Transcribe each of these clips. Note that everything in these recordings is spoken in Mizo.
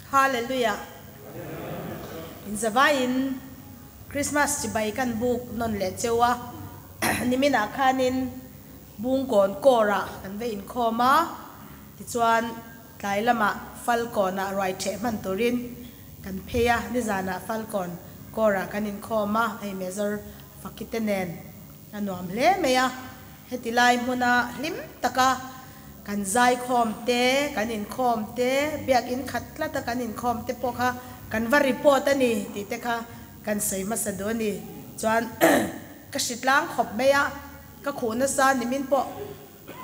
Hallelujah! In zavaiin Christmas chibai kan buk nawn leh cheu a, niminah khanin Bungkawn Core-ah kan va inkhawm a, tichuan tlai lamah Falkawnah ruai ṭheh hman turin kan phei a, nizanah Falkawn Core-ah kan inkhawm a, hei Major Fakite nen a nuam hle mai a. Heti lai hmuna hlim taka kan zaikhawm te, kan inkhawm te, biakinn khat tlata kan inkhawm te pawh kha kan va report a ni tih te kha kan sawi hmasa duh a ni. Chuan ka hri tlang khawp mai a, ka khuh nasa nimin pawh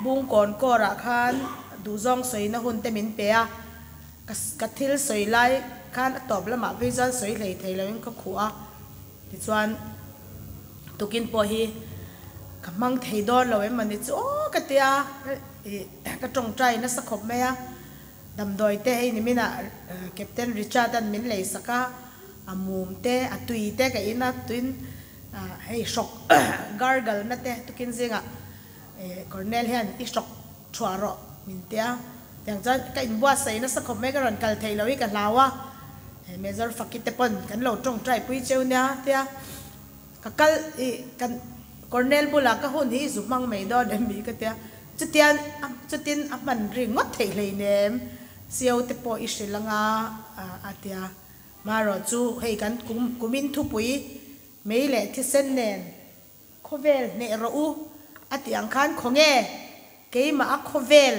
Bungkawn kawrah khan duhzawng sawina hun te min pe a, ka ka thil sawi lai khan a tawp lamah phei chuan sawi hlei thei loin ka khuh a. Tichuan, tukin pawh hi ka hmang thei dawn lo em mawni chu aw ka ti a, ih ka tawngtai nasa khawp mai a, damdawi te hei niminah Captain Richard an min lei sak a, a mum te a tui te ka in a, tuin hei hrawk gargle na te tukin zingah Cornel hian i hrawk thuah rawh min ti a, tiang chuan ka inbuatsaih nasa khawp mai ka rawn kal theih loh hi ka hlau a, Major Faki te pawn kan lo tawngtai pui cheu nia tia ka kal ih kan Cornel bulah ka hun hi zu hmang mai dawn em mi ka tia, chutian chutin a hman ri ngawt theih hleinem sio te pawh i hrilh anga a tia, marawh chu hei kan kum kumin thupui mei leh thisen nen Khawvel hneh rawh u a tih ang khan khawnge keimah a khawvel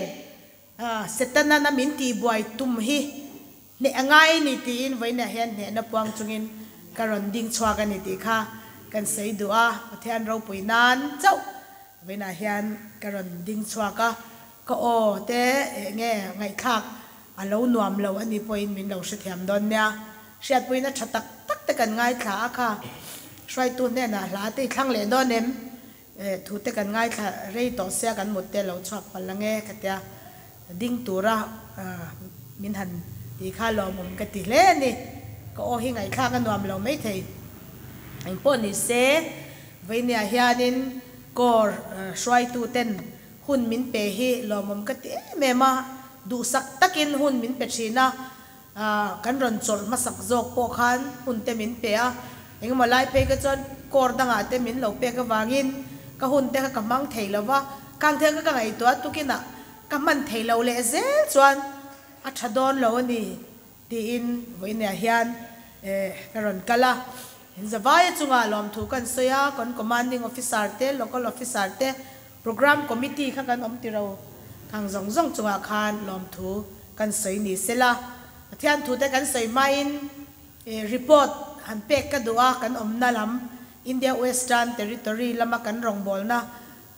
Setana min tihbuai tum hi hneh a ngai a ni tiin vawiinah hian hnehna puang chungin ka rawn ding chhuak a ni tih kha kan sawi duh a, Pathian ropui nan chauh vawiinah hian ka rawn ding chhuak a, ka aw te eng nge ngaihthlak a lo nuam lo a nih pawhin min lo hrethiam dawn nia. Hriatpuina tha tak tak te kan ngaithla a kha hruaitu hnenah hla te i thlang leh dawn em? Thu te kan ngaithla rei tawh sia kan mut te lo chhuak palh ang e ka tia ding tura min han tih kha lawmawm ka ti hle a ni. Ka aw hi ngaihthlak a nuam lo maithei. Engpawh ni se Vainia hianin Corps hruaitu ten hun min pe hi lawmawm ka ti em em a, duhsak takin hun min pe thin a. Kan rawn chawlh hmasak zawk pawh khan hun te min pe a, engemaw lai phei kha chuan kawr dangah te min lo pek avangin ka hun te kha ka hmang thei lo va, khang thil kha ka ngaihtuah tukinah ka hman thei lo leh zel chuan a tha dawn lo a ni tiin vawiinah hian ka rawn kal a. In zavaia chungah lawmthu kan sawi a, kan commanding officer te, local officer te, Programme Committee kha kan awm tiro khang zawng zawng chungah khan lawmthu kan sawi ni sela, Pathian thute kan sawi hmain report han pek ka duh a, kan awmna lam India Western Territory lama kan rawngbawlna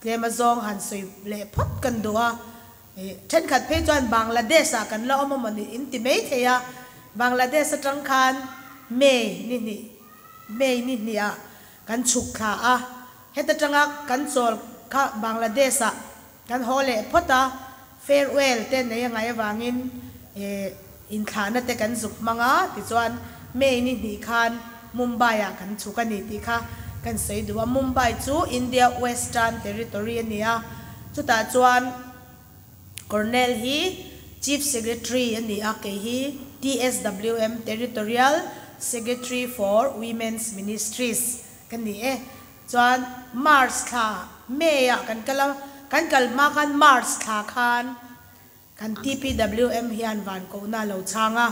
tlem azawng han sawi leh phawt kan duh a, thenkhat phei chuan Bangladesh ah kan la awm a mawni in ti mai thei a, Bangladesh atang khan May ni hnih May ni hnih ah kan chhuk thla a, Heta tanga kan chawl kha Bangladesh ah kan haw leh phawt a, farewell te nei a ngaih avangin inthlahna te kan zuk hmang a, tichuan May ni hnih khan Mumbai ah kan chhuk a ni tih kha kan sawi duh a, Mumbai chu India Western Territory a ni a, chutah chuan Cornell hi Chief Secretary a ni a, kei hi TSWM, Territorial Secretary for Women's Ministries, Ka ni e. Chuan March thla May ah kan kal a, kan kal hma khan March thla khan kan TPWM hian van kohna a lo chhang a.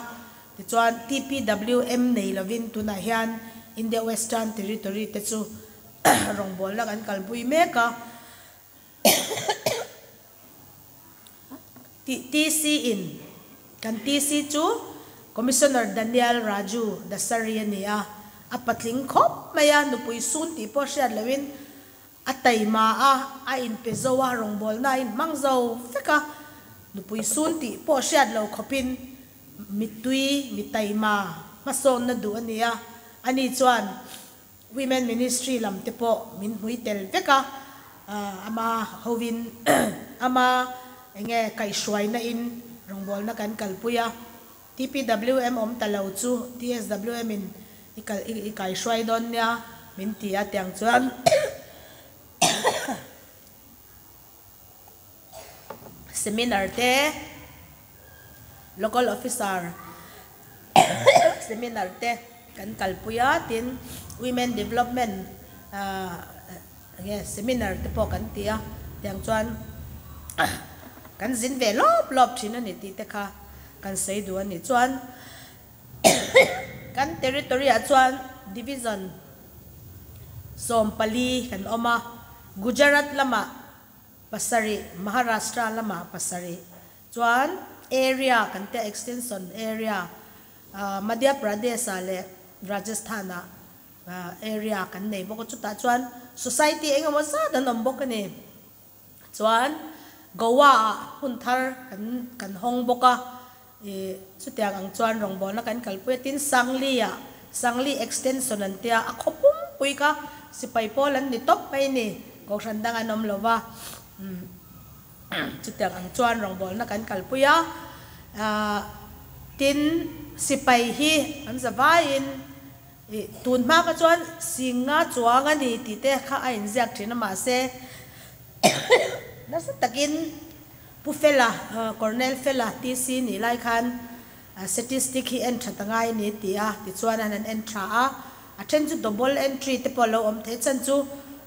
Tichuan TPWM nei lovin tunah hian India Western Territory te chu rawngbawlna kan kalpui mek a. TC in kan TC chu Commissioner Daniel Raju Dasari a ni a, a patling khawp mai a, nupui sun tih pawh hriat lohin a taima a, a inpe zo a, rawngbawlna a inhmang zo vek a, nupui sun tih pawh hriat lo khawpin mittui, mi taima hmasawnna duh a ni a, ani chuan Women Ministry lam te pawh min hmui tel vek a, ama hovin ama enge kaihhruaina in rawngbawlna kan kalpui a, TPWM awm ta lo chu TSWM in i kal i kaihruai dawn nia min ti a tiang chuan Seminar te Local Officer. seminar te kan kalpui a, tin Women Development enge seminar te pawh kan ti a, tiang chuan kan zin ve lawp lawp thin a ni tih te kha kan sawi duh a ni. Chuan kan territory ah chuan division 14 kan awm a, Gujarat lamah pasarih, Maharashtra lamah pasarih. Chuan area kan tia extension area Madhya Pradesh ah leh Rajasthan ah area kan nei bawk a, chutah chuan society eng emaw zat an awm bawk a ni. Chuan Goa ah hmun thar kan kan hawng bawk a, ih chutiang ang chuan rawngbawlna kan kalpui a, tin Sangli ah Sangli extension an tia a khaw pumpui kha sipai pawl an ni tawp mai a ni, kohhran dang an awm lo va. Chutiang ang chuan rawngbawlna kan kalpui a, tin sipai hi an za vaiin ih tun hma kha chuan singa chuang a ni tih te kha a inziak thin a, mahse nasa takin Pu Fela, Colonel Fela TC nih lai khan statistic hi en that a ngai a ni ti a, tichuan an han en tha a, a then chu double entry te pawh a lo awm thei chan chu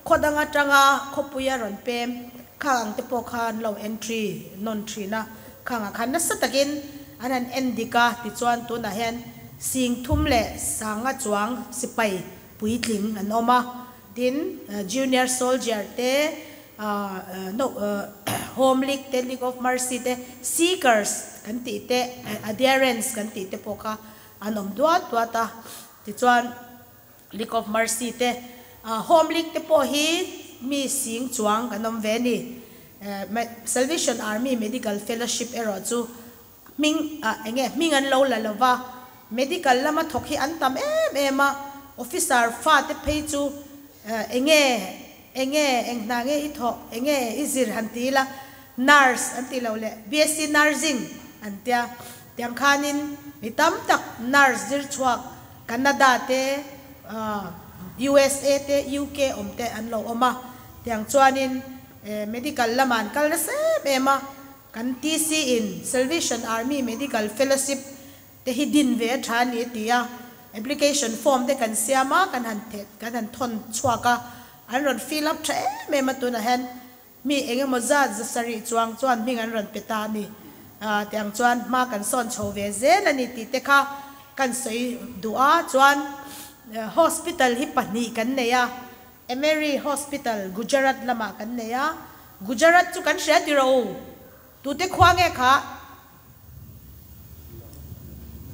khaw dang atanga khawpui a rawn pem khang ang te pawh kha an lo entry nawn thin a, khangah khan nasa takin an han en dik a, tichuan tunah hian 30,000 chuang sipai puitling an awm a, tin junior soldier te Home League te, League of Mercy te, Seekers kan tih te, Adherents kan tih te pawh kha an awm duat duat a. Tichuan League of Mercy te, Home League te pawh hi mi sing chuang kan awm ve a ni. Salvation Army Medical Fellowship erawh chu hming eng nge hming an lo la lo va, medical lama thawk hi an tam em em a, officer fate phei chu eng nge eng nge eng hna nge i thawh eng nge i zir han ti ila nurse an ti lo leh BSc nursing an tia, tiang khanin mi tam tak nurse zir chhuak Canada te USA te UK awm te an lo awm a, tiang chuanin medical lamah an kal nasa em em a. Kan TC in Salvation Army Medical Fellowship te hi din ve a tha a ni a ti a, application form te kan siam a, kan han the kan han thawn chhuak a, an rawn fill up tha em em a, tunah hian mi eng emaw zat 700 chuang chuan hming an rawn pe ta a ni. Tiang chuan hma kan sawn chho ve zel a ni tih te kha kan sawi duh a, chuan hospital hi pahnih kan nei a, Emery Hospital, Gujarat lamah kan nei a, Gujarat chu kan hria ti rawh u. Tute khua nge kha?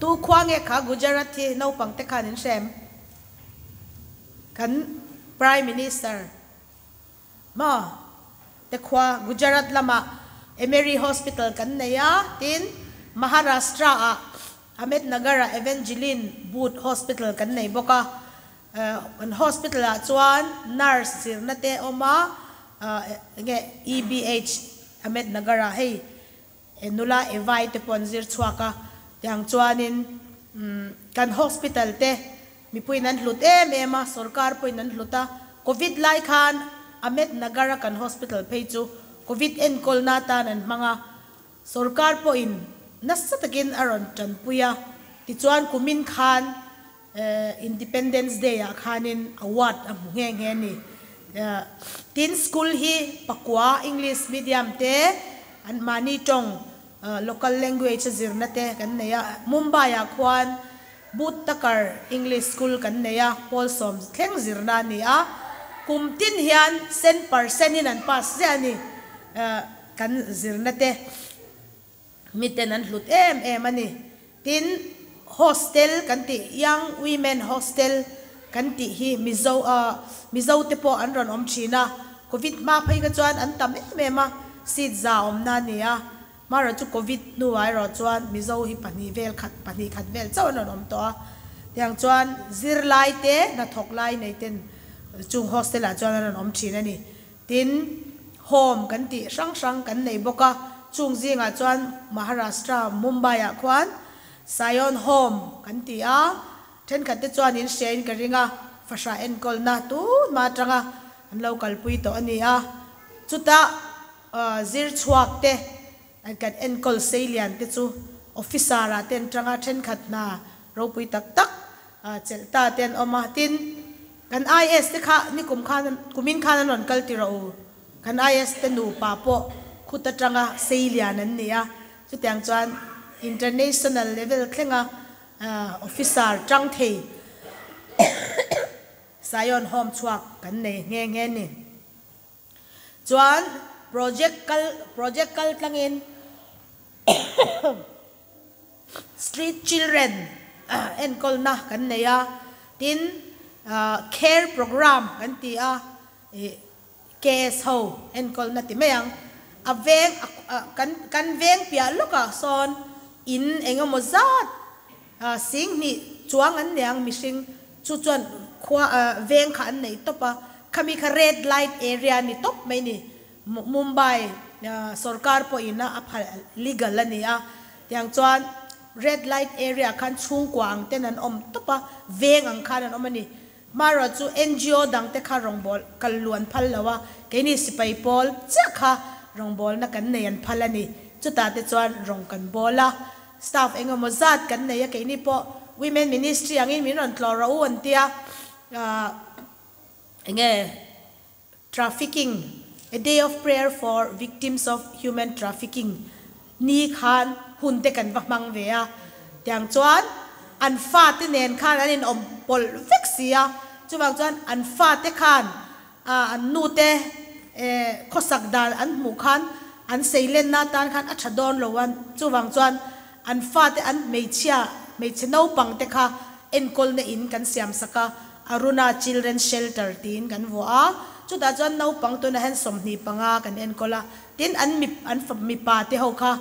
Tu khua nge kha Gujarat hi naupang te khan in hrem? Kan Prime Minister maw te khua Gujarat lamah Emery Hospital kan nei a, tin Maharashtra ah Ahmednagar ah Evangeline Booth Hospital kan nei bawk a. Kan hospital ah chuan nurse zirna te a awm a, enge EBH Ahmednagar ah hei nula Evai te pawh an zir chhuak a, tiang chuanin kan hospital te mipuiin an hlut em em a, sorkar pawhin an hlut a, covid lai khan Ahmednagar a kan hospital phei chu covid enkawlna atan an hmang a, sorkar pawhin nasa takin a rawn tanpui a, tichuan kumin khan Independence Day ah khanin award a hmu nghe nghe a ni. Tin school hi pakua English medium te an mahni tawng local language a zirna te kan nei a. Mumbai ah khuan Boot Tucker English School kan nei a, pawl sawm thleng zirna a ni a. Kum tin hian cent percent in an pass ziah a ni kan zirna te. Miten an hlut em em a ni. Tin, hostel kan tih, Young Women Hostel kan tih hi Mizo a Mizo te pawh an rawn awm thin a, Covid hma phei kha chuan an tam em em a, seat za awmna a ni a, hmarawh chu Covid hnuah erawh chuan Mizo hi pahnih vel khat, pahnih khat vel chauh an rawn awm tawh a. Tiang chuan zirlai te, hnathawk lai nei ten chung hostel ah chuan an rawn awm thin a ni. Tin, home kan tih hrang hrang kan nei bawk a, chung zingah chuan Maharashtra, Mumbai-ah khuan Sion Home kan ti a, thenkhat te chuan in hriain ka ring a, fahrah enkawlna tunhma atanga an lo kalpui tawh a ni a, chutah zir chhuak te kan enkawl seilian te chu officer-ah te an tanga thenkhat hna. ropui tak tak chelh ta te an awm a. Tin, kan IS te kha nikum khan kumin khan an rawn kal ti rawh u. Kan IS te nupa pawh khut atanga seilian an ni a, chutiang chuan international level thlenga officer tang thei Zion Home chhuak kan nei nghe nghe a ni. Chuan project kal project kal tlangin street children enkawlna kan nei a, tin care program kan ti a, ih KS ho enkawlna ti mai ang. A veng kan kan veng piah lawkah sawn in eng emaw zat Singhnih chuang an nei ang mihring chu chuan khua veng kha an nei tawp a, khami kha red light area a ni tawp mai ni. Mumbai sorkar pawhin a phal legal a ni a, tiang chuan red light area khan chhungkua ang ten an awm tawp a, veng ang khan an awm a ni. Hmarawh chu ngo dang te kha rawngbâwl kal luh an phal lo a, keini sipai pâwl chiah kha rawngbâwlna kan nei an phal a ni. Chutah te chuan rawng kan bâwl a, staff eng emaw zat kan nei a, keini pawh Women Ministry angin min rawn tlawh rawh u an tia, eng nge Trafficking, A Day of Prayer for Victims of Human Trafficking ni khan hun te kan va hmang ve a, tiang chuan an fate nen khan an inawm pawlh vek si a, chuvang chuan an fate khan an nute khawsak dan an hmuh khan an seilenna atan khan a tha dawn lo a, chuvang chuan an fate an hmeichhia, hmeichhe naupang te kha enkawlna in kan siam sak a, Aruna Children's Shelter tiin kan vuah a, chutah chuan naupang tunah hian 25 kan enkawl a, tin an mi an fa mipa te ho kha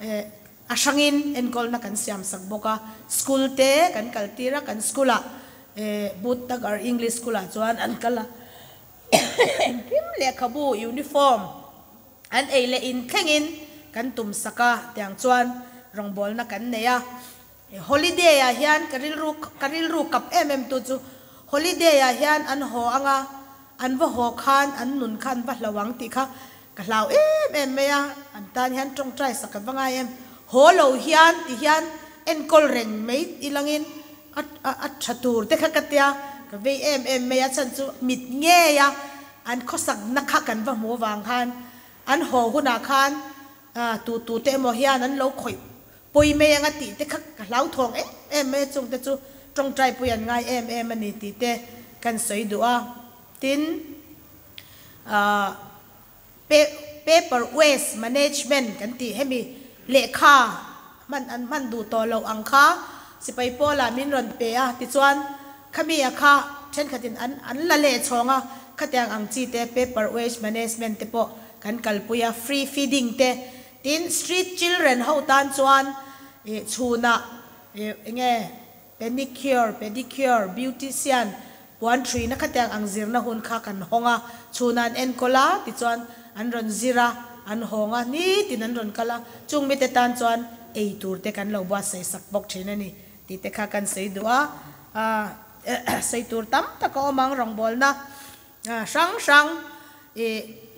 eh a hrangin enkawlna kan siam sak bawk a, school te kan kal tir a, kan school ah eh Buddhagar English School ah chuan an kal a, engkim lehkhabu uniform an ei leh in thlengin kan tum sak a, tiang chuan rawngbawlna kan nei a. Holiday ah hian ka rilru ka rilru kap em em tu chu holiday ah hian an haw anga an va haw khan an nun kha an va hlo ang tih kha ka hlau em em mai a, an tan hian tawngtai sak ka va ngai em. Haw lo hian ti hian enkawl reng mai ilangin a a tha tur te kha ka tia ka vei em em mai a chhan chu mit ngei a an khawsak na kha kan va hmu avang khan an haw hunah khan tu tu te emaw hian an lo khawih Pawi mai anga tih te kha ka hlauthawng em em mai a, chungte chu tawngtai pui an ngai em em a ni tih te kan sawi duh a. Tin, ahh paper waste management kan tih hemi lehkha hman an hman duh tawh loh ang kha sipai pawlah min rawn pe a, tichuan khami a kha thenkhatin an an la leh chhawng a, khatiang ang chi te paper waste management te pawh kan kalpui a, free feeding te Tin, street children ho tan chuan ih chhunah ih enge penicure, pedicure, beautician, puan thuina khatiang ang zirna hun kha kan hawng a, chhunah an enkawl a, tichuan an rawn zir a, an hawng a, nitin an rawn kal a, chung mite tan chuan ei tur te kan lo buatsaih sak bawk thin a ni tih te kha kan sawi duh a, sawi tur tam tak a awm ang rawngbawlna hrang hrang ih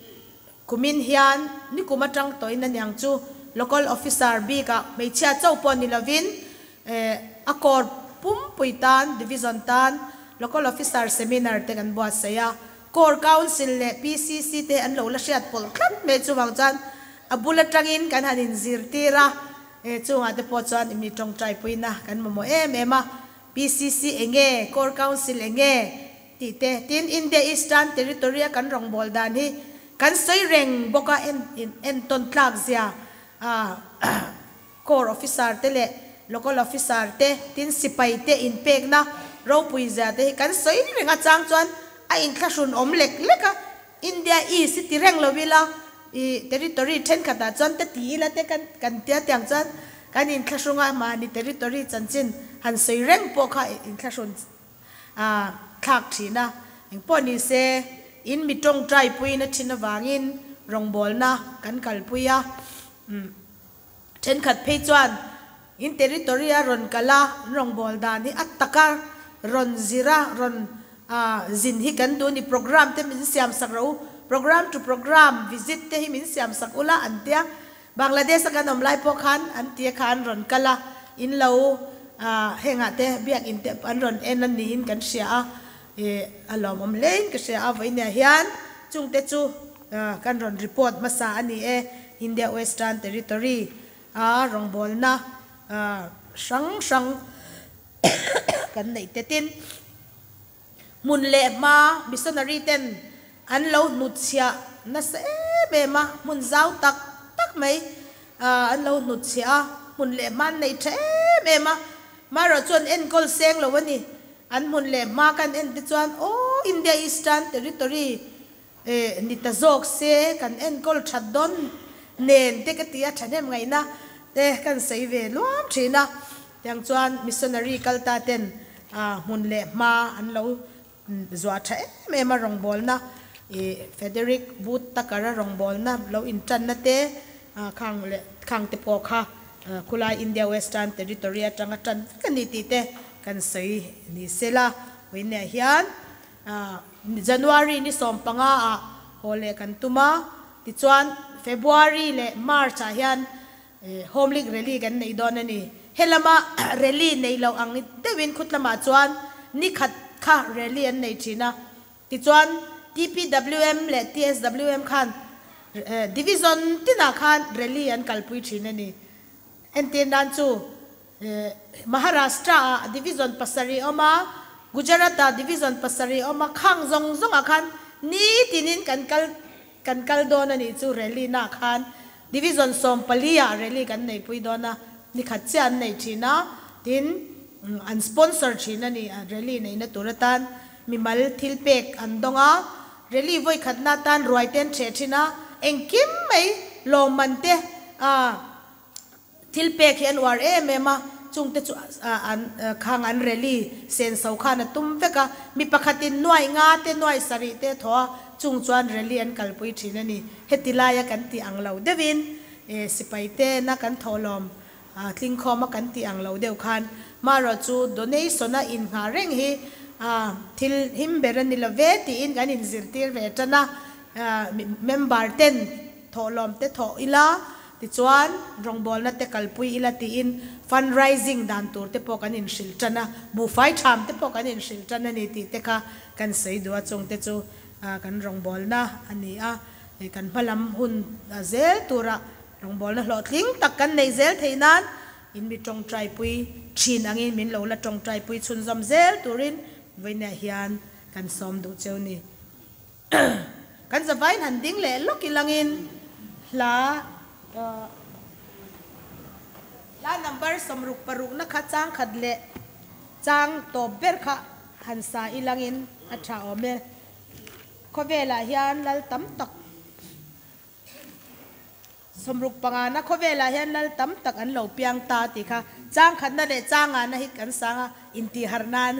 Kumin hian nikum atang tawhin aniang chu Local Officer bikah hmeichhia cho pawh ni lovin a Corps pumpui tan, Division tan Local Officer Seminar te kan buatsaih a. Corps Council leh PCC te an lo la hriat pawlh tlat mai chuvang chuan a bul atangin kan han inzirtir a, chungah te pawh chuan mi tawngtaipuina kan mamawh em em a. PCC enge? Corps Council enge? Tih te, tin India Eastern Territory a kan rawngbâwl dan hi kan sawi reng bawk a, en in entawn tlak zia a Corps Officer te leh Local Officer te, tin sipai te inpekna ropui zia te hi kan sawi reng a, chang chuan a inthlahrun awm lek lek a, India East hi ti reng lo ila i Territory thenkhatah chuan te ti ila te kan kan tia tiang chuan kan inthlahrung a, mahni Territory chanchin han sawi reng pawh kha inthlahrun A thlak thin a, engpawh ni se in mi tawngtai puiin a thin avangin rawngbawlna kan kalpui a. Umm thenkhat phei chuan in territory a rawn kal a, an rawngbâwl dan hi a taka rawn zir a, rawn zin hi kan duh a ni, programme te min siam sak rawh u, programme to programme visit te hi min siam sak ula an tia. Bangladesh a kan awm lai pawh khan an tia kha an rawn kal a, in lo Hengah te biakin te an rawn en a niin kan hria a, a lawmawm hlein ka hria a, vawiinah hian chungte chu kan rawn report hmasa a ni e, India Western Territory a rawngbawlna hrang hrang kan neih te tin. Hmun leh hma missionary ten an lo hnutchhiah nasa em em a, hmun zau tak tak mai an lo hnutchhiah a, hmun leh hma an nei tha em em a, marawh chuan enkawl seng lo a ni. An hmun leh hma kan en te chuan aw India Eastern Territory ni ta zawk se kan enkawl that dawn nen te ka ti a, thahnem ngaihna te kan sawi ve luam thin a. Tiang chuan missionary kal ta ten hmun leh hma an lo zuah tha em em a, rawngbawlna Frederick Wood Tucker-a rawngbawlna lo intanna te khang leh khang te pawh kha khulai India Western Territory atanga tan vek a ni tih te kan sawi ni sela. Vawiinah hian January ni 15 ah haw leh kan tum a, tichuan February leh March ah hian Home League Rally kan nei dawn a ni. Helama rally nei lo ang deuhin khutlamah chuan ni khat kha rally an nei thin a. Tichuan TPWM leh TSWM khan division tinah khan rally an kalpui thin a ni. Entir nan chu Maharashtra ah division pasarih awm a, Gujarat ah division pasarih awm a, khang zawng zawngah khan nitinin kan kal kan kal dawn a nih chu rally nah khan Division 14 ah rally kan neihpui dawn a, nikhat chiah an nei thin a, tin an sponsor thin a ni, rally neihna tur atan mimal thil pek an dawng a, rally vawikhatna atan ruai te an hreh thin a, engkim mai lawmman te ah thil pek hi an uar em em a, chungte chu an khang an rally senso khan a tum vek a, mi pakhatin nuaih nga te nuaih sarih te a thaw a, chung chuan rally an kalpui thin a ni. Heti laia kan tih ang lo deuhin sipai tena kan thawhlawm tlingkhawma kan tih ang lo deuh khan marawh chu donation-a innghah reng hi thil him ber a ni lo ve tiin kan inzirtir ve tan a, member ten thawhlawm te thawh ila tichuan rawngbawlna te kalpui ila tiin fundraising dan tur te pawh kan inhrilh tan a, buhfai tham te pawh kan inhrilh tan a ni tih te kha kan sawi duh a, chungte chu Kan rawngbawlna a ni a, kan hmalam hun zel tura rawngbawlna hlawhtling tak kan neih zel theih nan in mi tawngtaipui thin angin min lo la tawngtaipui chhunzawm zel turin vawiinah hian kan sawm duh cheu ni. Kan zavain han ding leh lawk ilangin hla hla number 66 na kha chang khat leh chang tawp ber kha Han sa ilangin a tha awm e. Khawvelah hian lal tam tak 65 na khawvelah hian lal tam tak an lo piang ta tih kha chang khatna leh changahna hi kan sang a intihharh nan.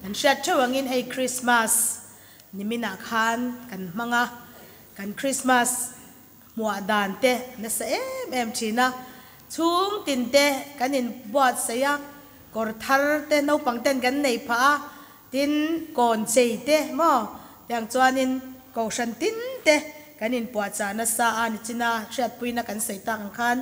Kan hriat theuh angin hei Krismas niminah khan kan hmang a, kan Krismas hmuah dan te nasa em em thin a, chhung tin te kan inbuatsaih a, kawr thar te naupang ten kan nei phah a, tin kawn chei te maw tiang chuanin kohhran tin te kan inpuahchah nasa a, nichina hriatpuina kan sawi tak ang khan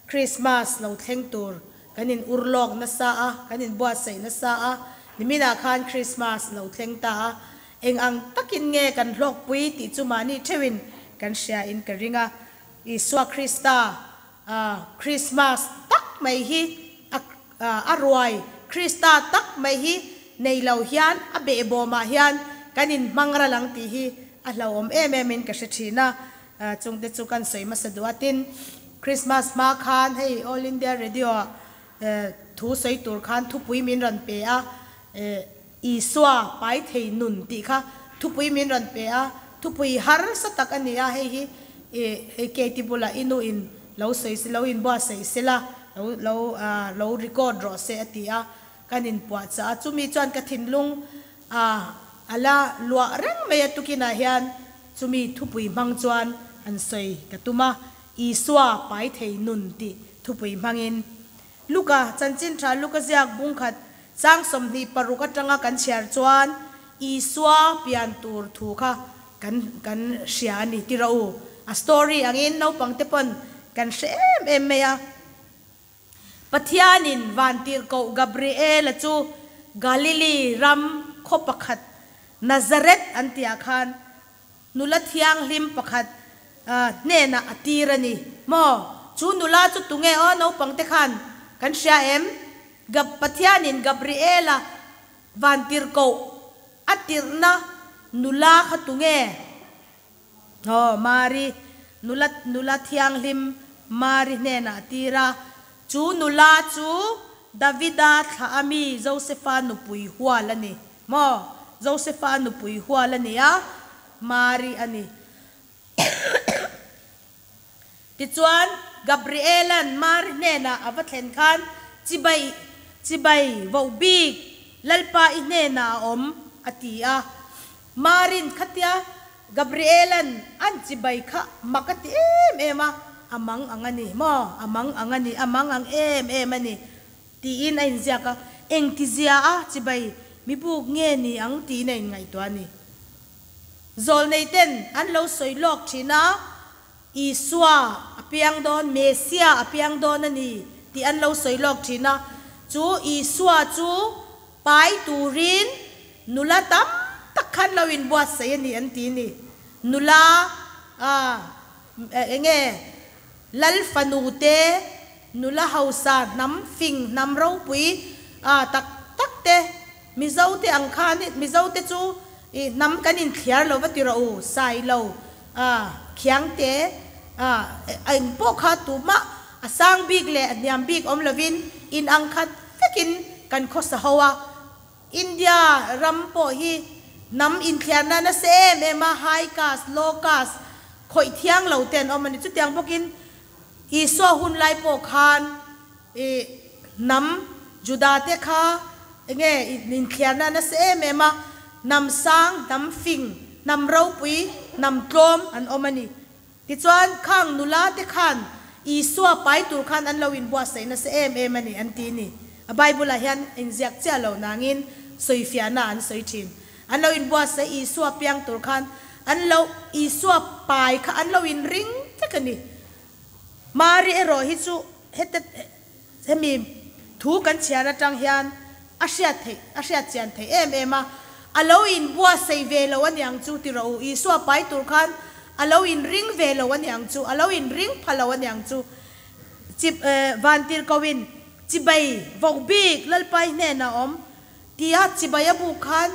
Krismas lo thleng tur kan in ur lawk nasa a, kan in buatsaih nasa a, niminah khan Krismas lo thleng ta a, eng ang takin nge kan hlawkpui tih chu mahni theuhin kan hria in ka ring a. Isua Krista Krismas tak mai hi a a ruai Krista tak mai hi nei lo hian a behbawmah hian kan in hmang ral ang tih hi a hlauhawm em em in ka hre thin a. Chungte chu kan sawi hmasa duh a, tin Christmas hma khan hei All India Radio ah thu sawi tur khan thupui min rawn pe a, Isua pai thei nun tih kha thupui min rawn pe a, thupui harsa tak a ni a, hei hi hei Katie bulah i nu in lo sawi se lo inbuatsaih se la, lo lo lo record rawh se a ti a, kan inpuahchah a, chumi chuan ka thinlung a la luah reng mai a tukinah hian Chumi thupui hmang chuan an sawi ka tum a, Isua pai thei nun tih thupui hmangin. Luka, Chanchin Tha Luka ziak bungkhat chang 26 atanga kan chhiar chuan Isua pian tur thu kha kan kan hria a ni ti rawh u. A story angin naupangte pawn kan hre em em mai a. Pathianin Vantirhkoh Gabriela chu Galili ram khaw pakhat Nazareth an tihah khan nula thianghlim pakhat hnenah a tir a ni maw? Chu nula chu tunge aw naupangte khan kan hria em? Gab Pathianin Gabriela Vantirhkoh a tirhna nula kha tunge? Aw, Mari, nula, nula thianghlim Mari hnenah a tir a. Chu nula chu Davida thlah a mi Josefa nupui hual a ni. Maw? Josefa nupui hual a ni a, Mari a ni. Tichuan, Gabriela'n Mari hnenah a va thlen khan, Chibai, chibai, voh bik, Lalpa i hnenah a awm, a ti a. Mari'n khatia Gabriela'n an chibai kha mak a ti em em a, a mang ang a ni maw? A mang ang a ni, a mang ang em em a ni, tiin a inziak a. Engtizia a chibai mi buk nge ni ang tiin a inngaihtuah a ni. Zawlneiten an lo sawi lawk thin a, Isua a piang dawn, Mesia a piang dawn a ni tih an lo sawi lawk thin a. Chu Isua chu pai turin nula tam tak khan lo inbuatsaih a ni an ti ni. Nula eng nge Lal fanu te, nula hausa hnam fing hnam ropui tak tak te, Mizo te ang khan Mizo te chu i hnam kan inthliar lo va ti rawh u, sai lo khiang te eng pawh kha tumah a sang bik leh a hniam bik awm lovin in ang khat vekin kan khawsa ho a. India ram pawh hi hnam inthliarna nasa em em a, high caste, low caste khawih thiang lo te an awm a ni. Chutiang bawkin Isua hun lai pawh khan i hnam Juda te kha enge inthliarna nasa em em a, hnam sang, hnam fing, hnam ropui, hnam tlawm an awm a ni. Tichuan khang nula te khan Isua pai tur khan an lo inbuatsaih nasa em em a ni an ti ni. A Bible ah hian inziak chiah lo nangin sawifiahna an sawi thin. An lo inbuatsaih Isua piang tur khan an lo Isua pai kha an lo inring vek a ni. Mari erawh hi chu heta hemi thu kan chhiar atang hian a hriat theih a hriat chian theih em em a, a lo inbuatsaih ve lo a niang chu ti rawh u, Isua pai tur khan a lo inring ve lo a niang chu, a lo inring pha lo a niang chu. Chip Vantirhkoin chibai vawk bik Lalpai hnenah awm tia chibai a buk khan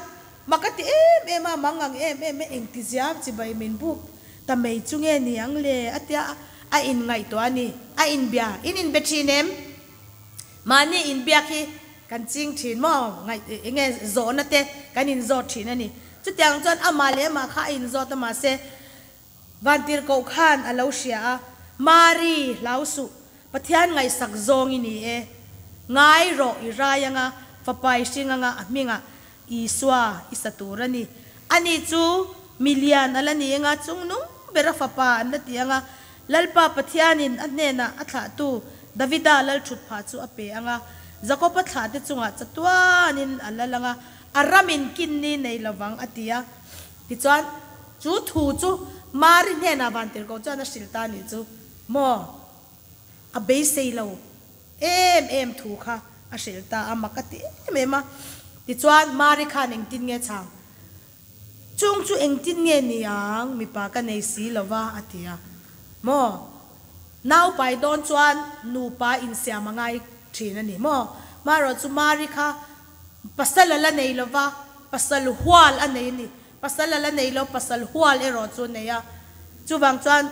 Mak a ti em em a, mang ang em em e, engtizia chibai min buk ta mai chu nge ni ang le? a tia a inngaihtuah a ni. A inbia, in inbe thin em? Mahni inbiak hi kan ching thin maw? Ngaih enge zawhna te kan inzawt thin a ni. Chutiang chuan amah leh amah kha a inzawt a, mahse Vantirhkoh khan a lo hria a, Mari, hlau suh, Pathian ngaihsak zawng i ni e. Ngai rawh i rai anga, fapa i hring anga a hmingah. Isua i sa tur a ni. Ani chu milian a la ni anga chungnung bera fapa an la ti anga Lalpa Pathianin a hnenah a thlahtu Davida lal thut phah chu a pe anga Jakoba thlahte chungah chatuanin a lal anga a ramin kinni nei lovang a ti a. Tichuan, chu thu chu Mari hnenah vantirhkoh chuan a hrilh ta a nih chu maw? A beisei lo em em thu kha a hrilh ta a, mak a ti em em a. Tichuan, Mari khan engtin nge chhang? Chung chu engtin nge ni ang, mipa ka nei si lo va, a ti a. Maw? Nau pai dawn chuan nupa insiam a ngai thin a ni maw? Marawh chu Mari kha pasal a la nei lo va, pasal hual a nei a ni. Pasal a la nei lo, pasal hual erawh chu a nei a. Chuvang chuan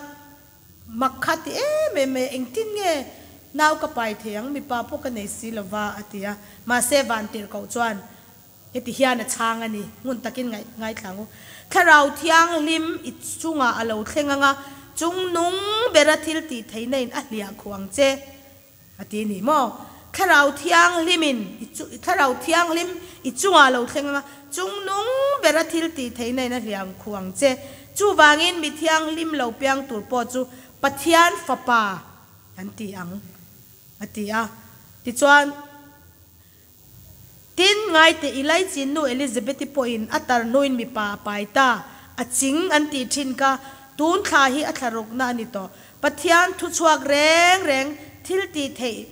mak kha ti em em mai a, engtin nge nau ka pai thei ang, mipa pawh ka nei si lo va, a ti a. Mahse vantirhkoh chuan Heti hian a chhang a ni, ngun takin ngaithla ang u. Thlarau Thianghlim i chungah a lo thleng ang a, chungnung bera thil tih theihna in a hliah khuh ang che, a ti a ni maw? Thlarau Thianghlimin i chu, Thlarau Thianghlim i chungah a lo thleng ang a, chungnung bera thil tih theihna in a hliah khuh ang che. Chuvangin mi thianghlim lo piang tur pawh chu Pathian Fapa an ti ang, a ti a. Tichuan. Tin, ngaite i laichin nu Elizabeth-i pawhin a tar hnuin mipa a pai ta, a ching an tih thin kha, tun thla hi a thla rukna a ni tawh. Pathian thu chhuak reng reng thil tih theih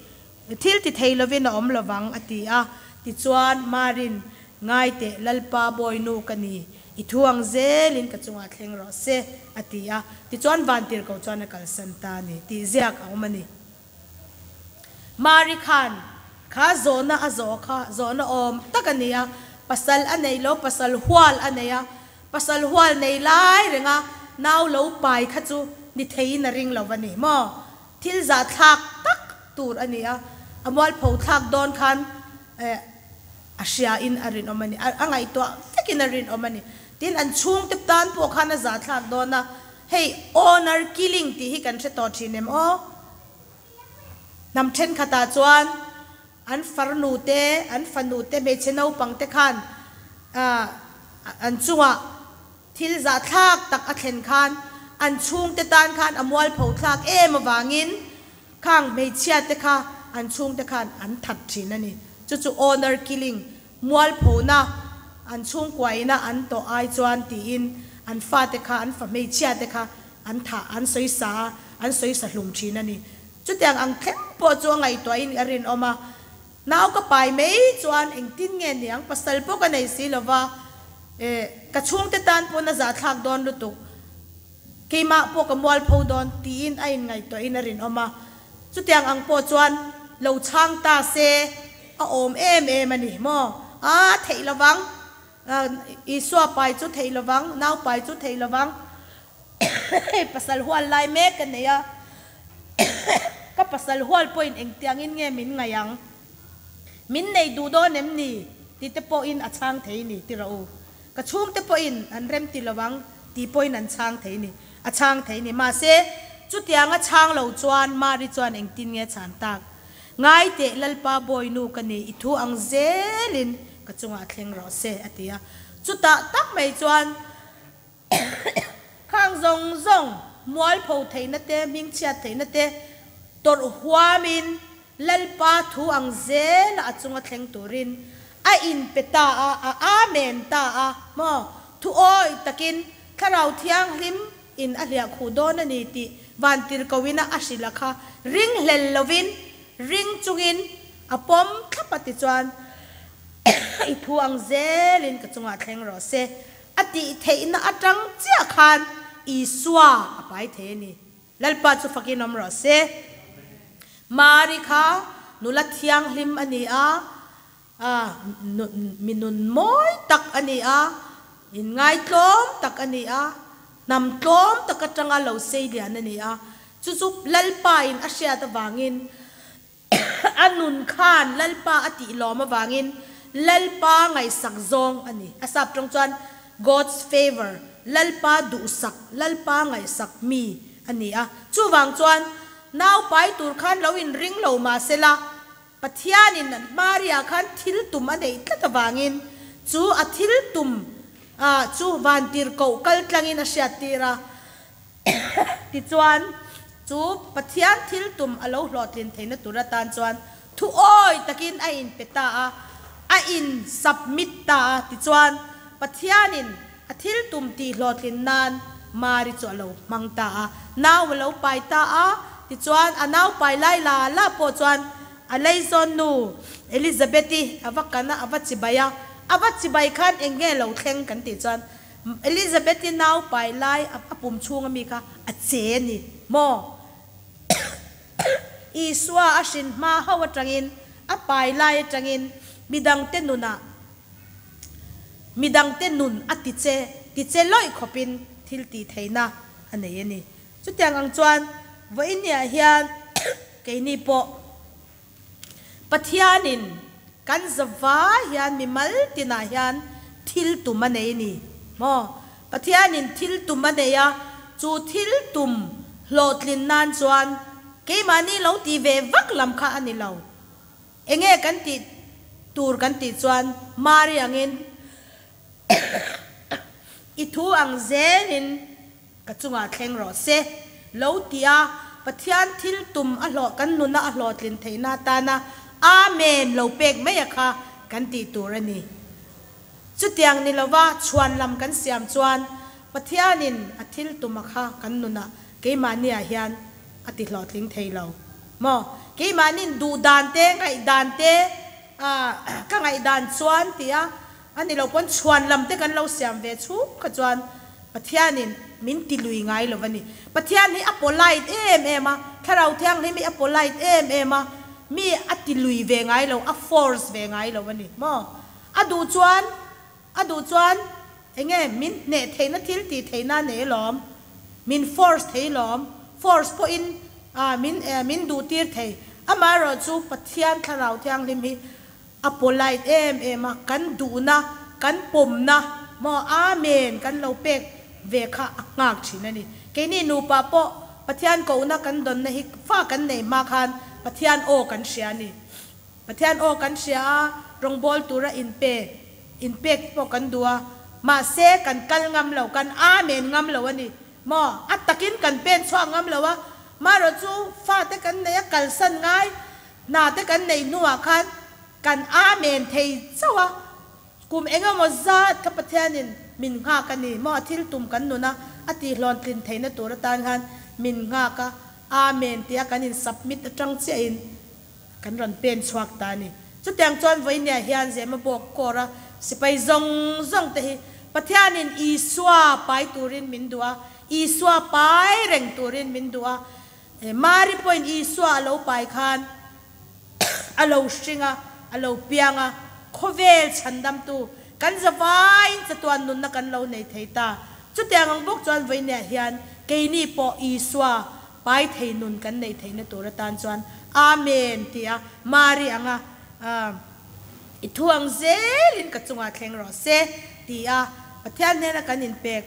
thil ti thei lovin a awm lovang, a ti a. Tichuan, Marin, Ngaite, Lalpa Bawinu ka ni, i thu ang zelin ka chungah thleng rawh se, a ti a. Tichuan, vantirhkoh chuan a kalsan ta a ni, tih ziak a awm a ni. Mari khan kha zawhna a zawh kha zawhna awm tak a ni a, pasal a nei lo, pasal hual a nei a, pasal hual nei lai renga nau lo pai kha chu ni theiin a ring lo va ni maw? Thil zahthlak tak tur a ni a, a mualpho thlak dawn khan eh a hria in a rinawm a ni, a ngaihtuah vekin a rinawm a ni. Tin, an chhungte tan pawh khan a zahthlak dawn a, Hei honour killing tih hi kan hre tawh thin em aw? Hnam thenkhatah chuan an farnu te, an fanu te, hmeichhe naupang te khan an chungah thil zahthlak tak a thlen khan an chhungte tan khan a mualpho thlak em avangin khang hmeichhia te kha an chhungte khan an that thin a ni. Chu chu honour killing Mualphona an chhungkuaina an tawh ai chuan tiin an fate kha, an fa hmeichhia te kha an thah, an sawisa a, an sawisa hlum thin a ni. Chutiang ang thleng pawh chu a ngaihtuahin a rinawm a, nau ka pai mai chuan engtin nge niang, pasal pawh ka nei si lova, eh, ka chhungte tan pawn a zahthlak dawn lutuk, keimah pawh ka mualpho dawn tiin a inngaihtuahin a rinawm a. Chutiang ang pawh chuan lo chhang ta se a awm em em a ni maw? A theih lovang, Isua pai chu theih lovang, nau pai chu theih lovang, pasal hual lai mek ka nei a, ka pasal hual pawhin engtiangin nge min ngaih ang? Min nei duh dawn em ni? Tih te pawhin a chhang thei ni ti rawh u. Ka chhungte pawhin an rem ti lo ang tih pawhin an chhang thei ni. A chhang thei ni. Mahse, chutianga chhang lo chuan Mari chuan engtin nge chhan tak? Ngai teh Lalpa Bawinu ka ni, i thu ang zelin ka chungah thleng rawh se, a ti a. Chutah tak mai chuan khang zawng zawng mualpho theihna te, hmingchhiat theihna te tawrh huamin Lalpa thu ang zela a chunga thleng turin a inpe ta a, a Amen ta a maw? Thu awi takin Thlarau Thianghlim in a hliah khuh dawn a ni tih vantirhkohina a hrilh a kha ring hlel lovin ring chungin a pawm thlap a tichuan i thu ang zelin ka chungah thleng rawh se a tih theihna atang chiah khan Isua a pai thei a ni. Lalpa chu fakin awm rawh se. Mari kha nula thianghlim a ni a, mi nun mawi tak a ni a, inngaitlawm tak a ni a, hnam tlawm tak atanga lo sei lian a ni a. Chu chu Lalpa in a hriat avangin A nun khan Lalpa a tih lawm avangin Lalpa ngaihsak zawng a ni. A sap tawng chuan God's favour, Lalpa duhsak, Lalpa ngaihsak mi a ni a. Chuvang chuan nau pai tur khan lo inring lo mah sela, Pathianin Maria khan thil tum a neih tlat avangin Chu a thil tum chu vantirhkoh kal tlangin a hriattir a. Tichuan, chu Pathian thil tum a lo hlawhtlin theihna tur atan chuan thuawi takin a inpe ta a, a in submit ta a. Tichuan, Pathianin a thil tum tih hlawhtlin nan Mari chu a lo hmang ta a, nau a lo pai ta a. Tichuan, a nau pai lai la la pawh chuan a leizawn nu Elizabeth-i a va kan a, a va chibai a. A va chibai khan eng nge lo thleng kan tih chuan Elizabeth-i nau pai lai a pum chhung ami kha a che a ni maw? Isua a hrin hma ho atangin, a pai lai atangin midangte nunah midangte nun a ti che ti che lawih khawpin thil tih theihna a nei a ni. Chutiang ang chuan vawiinniah hian keini pawh Pathianin kan zavai hian mimal tinah hian thil tum a nei a ni maw? Pathianin thil tum a nei a, chu thil tum hlawhtlin nan chuan keimahni lo tih ve vak lam kha a ni lo. Enge kan tih tur kan tih chuan Mari angin i thu ang zelin Ka chungah thleng rawh se. Lo ti a, Pathian thil tum a hlawh kan nuna a hlawhtlin theihna atana Amen lo pek mai a kha kan tih tur a ni. Chutiang ni lova chhuan lam kan siam chuan Pathianin a thil tum a kha kan nunah keimahniah hian a ti hlawhtling thei lo maw? Keimahnin duh dan te, ngaihdan te, ka ngaihdan chuan ti a, A ni lo pawn chhuan lam te kan lo siam ve chhung kha chuan Pathianin min ti lui ngai lo a ni. Pathian hi a polite em em a, Thlarau Thianghlim hi a polite em em a, mi a ti lui ve ngai lo, a force ve ngai lo a ni maw? A duh chuan, a duh chuan enge min hneh theihna thil tih theihna a nei alawm, min force thei lawm, force pawhin min min duh tir thei. Amaherawhchu Pathian Thlarau Thianghlim hi A polite em em a, kan duhna, kan pawmna maw Amen kan lo pek ve kha a nghak thin a ni. Keini nupa pawh Pathian kohna kan dawnna hi fa kan nei hma khan Pathian aw kan hria a ni. Pathian aw kan hria a, rawngbâwl tura inpe, inpek pawh kan duh a, mahse kan kal ngam lo, kan Amen ngam lo a ni maw? A takin kan pen chhuak ngam lo a, marawh chu fate kan nei a, kalsan ngai Hna te kan neih hnuah khan kan Amen thei chauh a, kum engemaw zat kha Pathianin min nghak a ni maw, a thil tum kan nun a, a tihlawntlin theihna tur atan khan min nghak a, Amen tia kan in submit atang chiahin kan rawn pen chhuak ta a ni. Chutiang chuan vawinia hian Zemabawk Corps a sipai zawng zawng te hi Pathianin Isua pai turin min duh a, Isua pai reng turin min duh a, Mari pawhin Isua a lo pai khan a lo hring a, a lo piang a, khawvel chhandamtu kan zavaiin chatuan nunna kan lo nei thei ta. Chutiang ang bawk chuan vawinia hian keini pawh Isua pai thei nun kan neih theihna tur atan chuan Amen tia Mari anga i thu ang zelin ka chungah thleng rawh se tia Pathian hnena kan inpek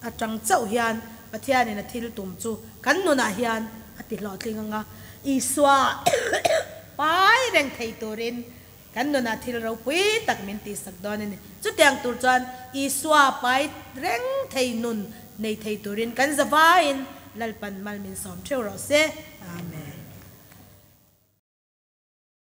Atang chauh hian Pathianin a thil tum chu kan nunah hian a ti hlawhtling ang a, Isua pai reng thei turin kan nunah thil ropui tak min tihsak dawn a ni. Chutiang tur chuan Isua pai reng thei nun nei thei turin kan zavaiin Lalpan mal min sawm theuh rawh se. Amen.